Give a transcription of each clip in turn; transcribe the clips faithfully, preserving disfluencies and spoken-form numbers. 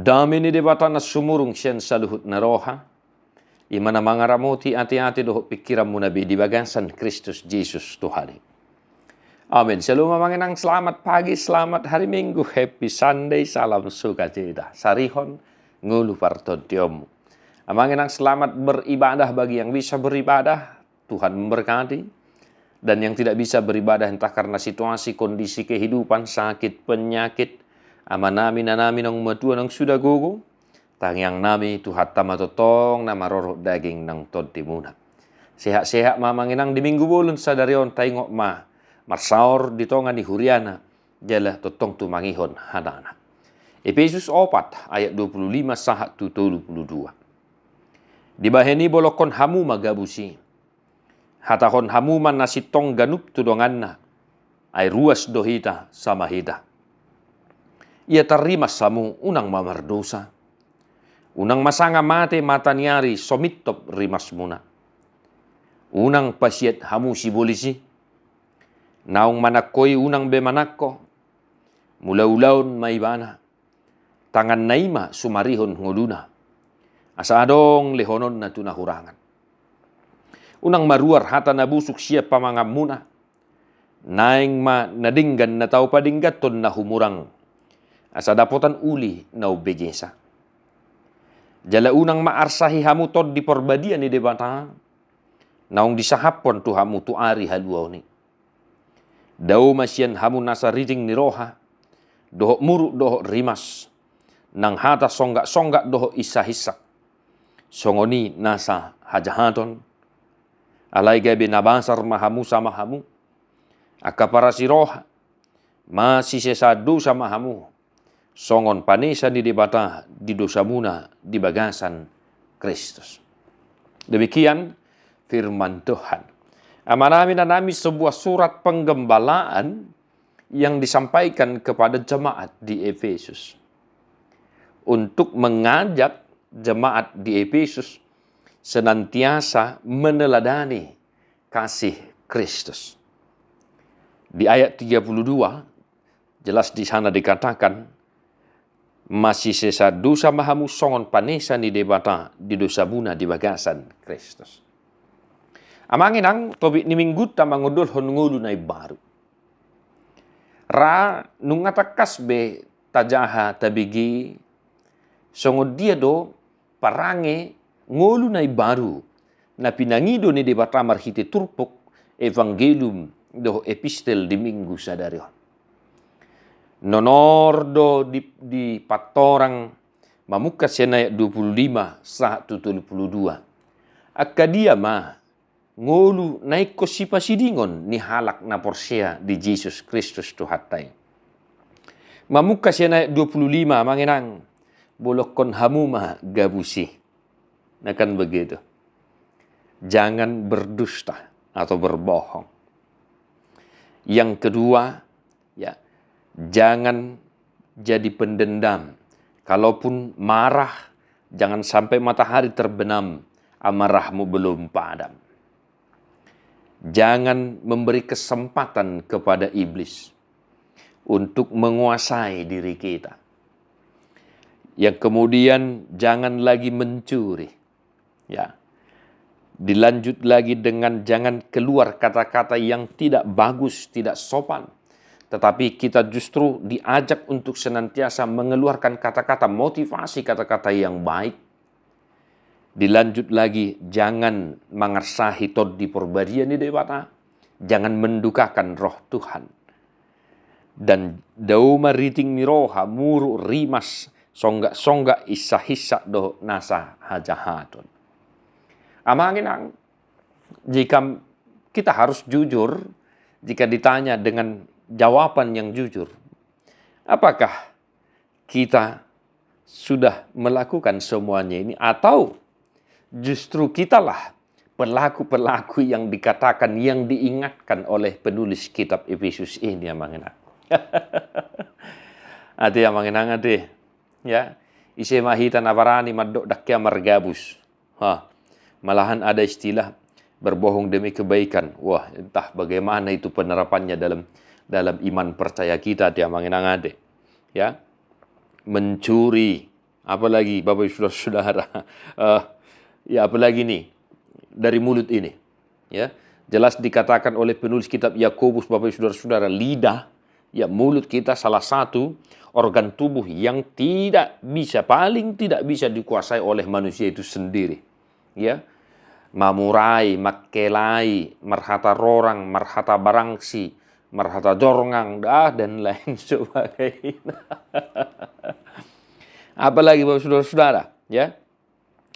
Dame ni Debata na sumurung sian saluhut na roha, i ma na mangaramoti ateate dohot pingkiranmuna be di bagasan Kristus Jesus Tuhan i. Amin. Shalom amang inang, selamat pagi, selamat hari Minggu, happy Sunday, salam sukacita. Sarihon ngolu partontionmu. Amang inang, selamat beribadah bagi yang bisa beribadah, Tuhan memberkati. Dan yang tidak bisa beribadah entah karena situasi, kondisi kehidupan, sakit, penyakit, amanami, inanami, naung matua, naung suda gogo, tangiangnami Tuhanta ma tongtong na marorot daging nang tondimuna. Sehat-sehat ma amang inang di Minggu bolon sadari on, taingot ma marsaor di tonga ni huriana, jala tongtong tumangihon hatana. Epesus opat ayat dua puluh lima sahat tu tolu puluh dua. Dibahen i bolokkon hamu ma gabus i. Hatahon hamu ma na sintong ganup tu donganna, ai ruas do hita sama hita. Ia tarrimas hamu, unang ma mardosa. Unang ma sanga mate mata ni ari so mintop rimasmuna. Unang pasiat hamu sibolis i. Naung manangko i unang be manangko. Mulaulaon ma ibana. Tanganna i ma sumarihon ngoluna, asa adong lehononna tu na hurangan. Unang ma ruar hata na busuk sian pamanganmuna. Naeng ma na denggan na tau padengganhon na humurang, asa dapotan uli na umbegesa. Jala unang ma arsahi hamu Tondi Parbadia ni Debata, naung disahaphon tu hamu tu ari haluaon i. Dao ma sian hamu nasa riting ni roha, dohot muruk dohot rimas, nang hata songgaksongga dohot insahinsa, songon i nasa hajahaton. Alai gabe na basar ma hamu sama hamu, angka parasi roha, masisesaan dosa ma hamu, songon panesa ni Debata di dosamuna di bagasan Kristus. Demikian firman Tuhan. Amanami, inanami, sebuah surat penggembalaan yang disampaikan kepada jemaat di Efesus, untuk mengajak jemaat di Efesus senantiasa meneladani kasih Kristus. Di ayat tiga puluh dua, jelas di sana dikatakan, masisesaan dosa ma hamu songon panesa ni Debata di dosamuna di bagasan Kristus. Amang inang, topik ni Minggunta mangondolhon ngolu na imbaru. Ra nunga tangkas be tajaha tabege songon dia do parange ngolu na imbaru na pinangido ni Debata marhite turpuk, evangelium dohot epistel di Minggu sadari on. Nomor do di, di pantorang mamungka sian ayat dua puluh lima sahat tu tolu puluh dua. Angka dia ma ngolu na ingkon sipasidingon ni halak na porsea di Jesus Kristus Tuhanta i. Mamungka sian ayat dua puluh lima, amang inang, bolokkon hamu ma gabus i. Nah, kan begitu. Jangan berdusta atau berbohong. Yang kedua, ya, jangan jadi pendendam. Kalaupun marah, jangan sampai matahari terbenam, amarahmu belum padam. Jangan memberi kesempatan kepada iblis untuk menguasai diri kita. Yang kemudian, jangan lagi mencuri. Ya. Dilanjut lagi dengan jangan keluar kata-kata yang tidak bagus, tidak sopan. Tetapi kita justru diajak untuk senantiasa mengeluarkan kata-kata motivasi, kata-kata yang baik. Dilanjut lagi, jangan mangarsahi Tondi Parbadia ni Debata, jangan mendukakan Roh Tuhan. Dan dao ma riting ni roha, muruk, rimas, songgaksongga, insahinsa dohot nasa hajahaton. Amang inang, jika kita harus jujur, jika ditanya dengan jawaban yang jujur, apakah kita sudah melakukan semuanya ini, atau justru kitalah pelaku-pelaku yang dikatakan, yang diingatkan oleh penulis kitab Efesus ini, amang inang? Ate, amang inang, ate. Ya, ise ma hita na barani mandok dang hea margabus? Ha. Malahan ada istilah berbohong demi kebaikan. Wah, entah bagaimana itu penerapannya dalam, dalam iman percaya kita, ate, amang inang, ate. Ya. Mencuri, Apalagi Bapak Ibu Saudara-saudara, eh, ya, apalagi nih dari mulut ini. Ya, jelas dikatakan oleh penulis kitab Yakobus, Bapak Ibu Saudara-saudara, lidah, ya, mulut kita salah satu organ tubuh yang tidak bisa, paling tidak bisa dikuasai oleh manusia itu sendiri. Ya, mamurai, mangkelai, marhata rorang, marhata barangsi, marhata jorngang, dah, dan lain sebagainya. Apalagi Bapak Saudara-saudara, ya,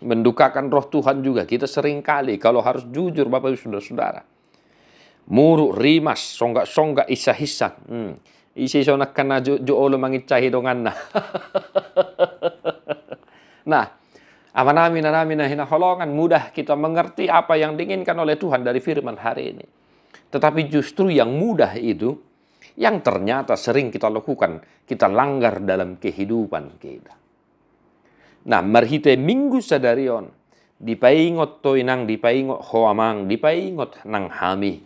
mendukakan roh Tuhan juga. Kita seringkali, kalau harus jujur Bapak Ibu Saudara-saudara, muruk, rimas, songgak-songgak, isah-isah. Hmm. Ise songon angka na jo, jo olo mangincahi donganna. Nah, amanami, inanami na hinaholongan, mudah kita mengerti apa yang diinginkan oleh Tuhan dari firman hari ini. Tetapi justru yang mudah itu, yang ternyata sering kita lakukan, kita langgar dalam kehidupan kita. Nah, marhite Minggu sadari on, dipaingot ho inang, dipaingot ho amang, dipaingot nang hami.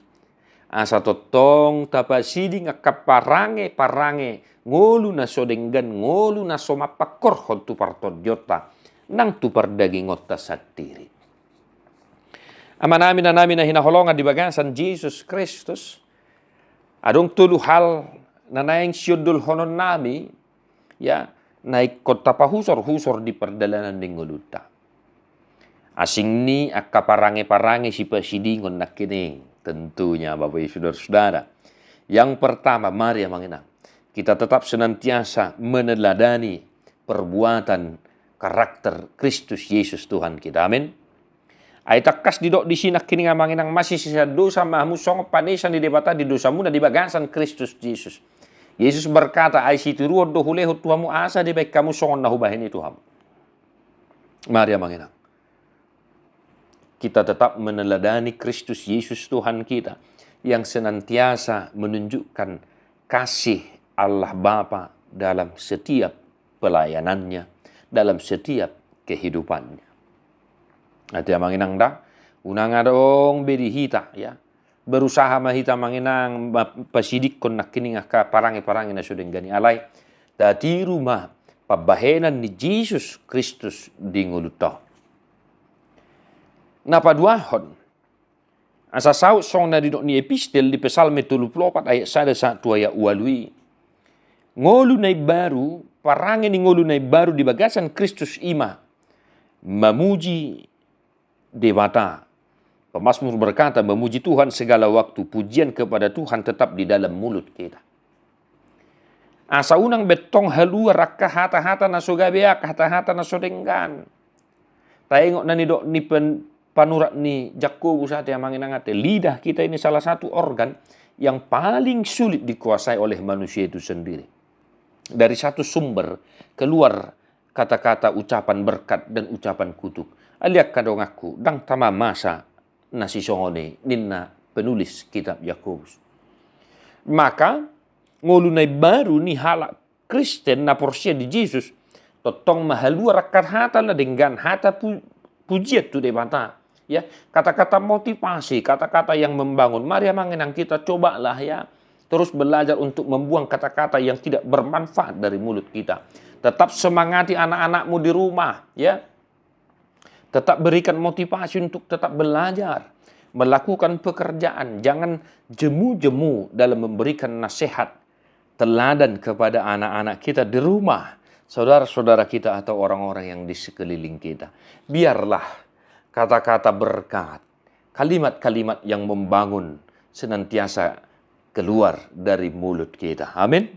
Asa tongtong tapasiding angka parange-parange ngolu na so denggan, ngolu na so mampangkorhon tu partondionta, nang tu pardagingonta sandiri. Amanami, inanami na hinaholongan di bagasan Jesus Kristus, adong tolu hal na naeng siondolhononnami, ya, na ingkon tapahusor-husor di pardalanan ni ngolunta. Asing ni angka parange-parange sipasidingon nangkining, tentunya Bapak Ibu Saudara-saudara. Yang pertama, mari amang inang, kita tetap senantiasa meneladani perbuatan karakter Kristus Yesus Tuhan kita. Amin. Ai tangkas didok disi nangkining amang inang, masisisa dosa ma hamu songon panesa ni Debata di dosamuna di bagasan Kristus Jesus. Yesus berkata, ai sitiruon do hulehon tu hamu asa dibahen hamu songon na hubahen i tu hamu. Mari amang inang, kita tetap meneladani Kristus Yesus Tuhan kita yang senantiasa menunjukkan kasih Allah Bapa dalam setiap pelayanannya, dalam setiap kehidupannya. Ate amang inang da, unang adong be di hita, ya, berusaha ma hita amang inang ma-, pasidikkon nangkining angka parange-parange na so denggan i, alai tatiru ma pambahenan ni Jesus Kristus di ngolunta. Na paduahon, asa saut songon na didok ni epistel di Psalme tolu pulu opat ayat sada sahat tu ayat ualu i. Ngolu na imbaru, parange ni ngolu na imbaru di bagasan Kristus i ma mamuji Debata. Pemazmur berkata, memuji Tuhan segala waktu, pujian kepada Tuhan tetap di dalam mulut kita. Asa unang be tong haluar angka hata-hata na so gabe, angka hata-hata na so denggan. Taingot na nidok ni pen-, panurat ni Jakobus ate amang inang ate, lidah kita ini salah satu organ yang paling sulit dikuasai oleh manusia itu sendiri. Dari satu sumber keluar kata-kata, ucapan berkat dan ucapan kutuk. Ale angka donganku, ndang tama masa na sisongon i, ninna penulis kitab Jakobus. Maka ngolu na imbaru ni halak Kristen na porsea di Jesus, tongtong ma haluar angka hata na denggan, hata pu-, pujian tu Debata. Ya, kata-kata motivasi, kata-kata yang membangun. Mari amang inang, kita cobalah, ya, terus belajar untuk membuang kata-kata yang tidak bermanfaat dari mulut kita. Tetap semangati anak-anakmu di rumah, ya. Tetap berikan motivasi untuk tetap belajar, melakukan pekerjaan. Jangan jemu-jemu dalam memberikan nasihat, teladan kepada anak-anak kita di rumah, saudara-saudara kita, atau orang-orang yang di sekeliling kita. Biarlah kata-kata berkat, kalimat-kalimat yang membangun senantiasa keluar dari mulut kita. Amin.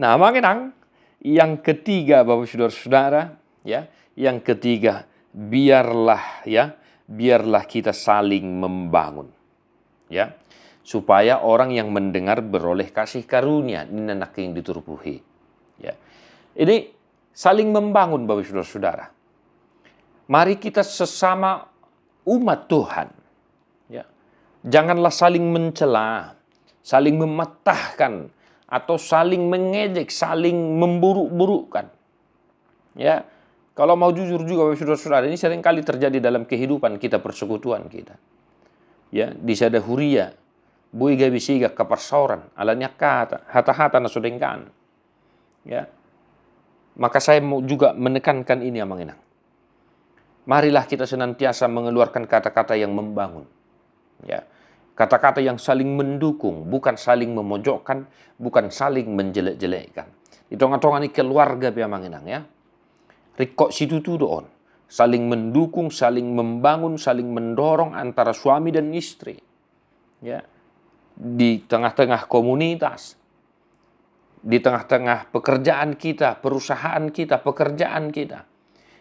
Nah, amang inang, yang ketiga, Bapak Saudara-saudara, ya, yang ketiga, biarlah, ya, biarlah kita saling membangun. Ya, supaya orang yang mendengar beroleh kasih karunia, ninna nangkin di turpuk i. Ya. Ini saling membangun, Bapak Saudara-saudara. Mari kita sesama umat Tuhan, ya, janganlah saling mencela, saling mematahkan, atau saling mengejek, saling memburuk-burukkan. Ya, kalau mau jujur juga, Bapak Saudara-saudara, ini seringkali terjadi dalam kehidupan kita, persekutuan kita. Ya, di sada huria, boi gabe sega angka parsaoran, alani angka hata, hata-hata na so denggan. Ya. Maka saya mau juga menekankan ini, Amang Inang. Marilah kita senantiasa mengeluarkan kata-kata yang membangun. Ya. Kata-kata yang saling mendukung, bukan saling memojokkan, bukan saling menjelek-jelekkan. Di tonga-tonga ni keluarga pe, Amang Inang, ya. Ringkot situtu do on. Saling mendukung, saling membangun, saling mendorong antara suami dan istri. Ya. Di tengah-tengah komunitas, di tengah-tengah pekerjaan kita, perusahaan kita, pekerjaan kita.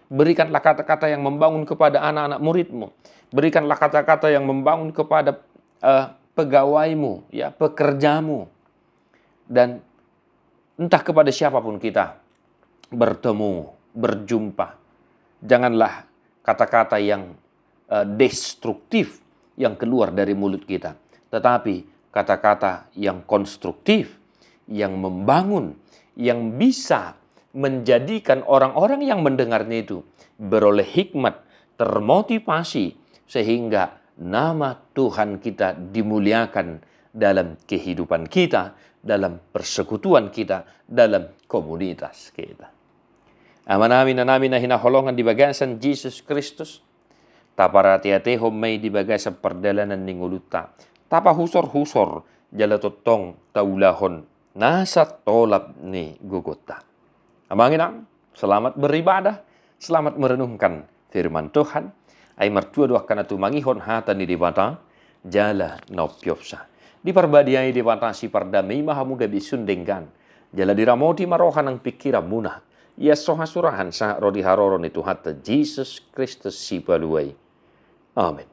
Berikanlah kata-kata yang membangun kepada anak-anak muridmu. Berikanlah kata-kata yang membangun kepada, eh, pegawaimu, ya, pekerjamu. Dan entah kepada siapapun kita bertemu, berjumpa, janganlah kata-kata yang, eh, destruktif yang keluar dari mulut kita, tetapi kata-kata yang konstruktif, yang membangun, yang bisa menjadikan orang-orang yang mendengarnya itu beroleh hikmat, termotivasi, sehingga nama Tuhan kita dimuliakan dalam kehidupan kita, dalam persekutuan kita, dalam komunitas kita. Amanami, inanami na hinaholongan di bagasan Jesus Kristus, taparate-atehon ma i di bagasan pardalanan ni ngolunta, tapahusor-husor jala tongtong taulahon nasa tolap ni gogonta. Amang Inang, selamat beribadah, selamat merenungkan firman Tuhan. Ai martua do angka na tumangihon hata ni Debata, jala na umpiopsa. Diparbadiai Debata sipardame i ma hamu gabe sun denggan, jala diramoti ma roha nang pingkiranmuna, ia so hasurahan sahat ro di haroro ni Tuhanta Jesus Kristus Sipalua i. Amen.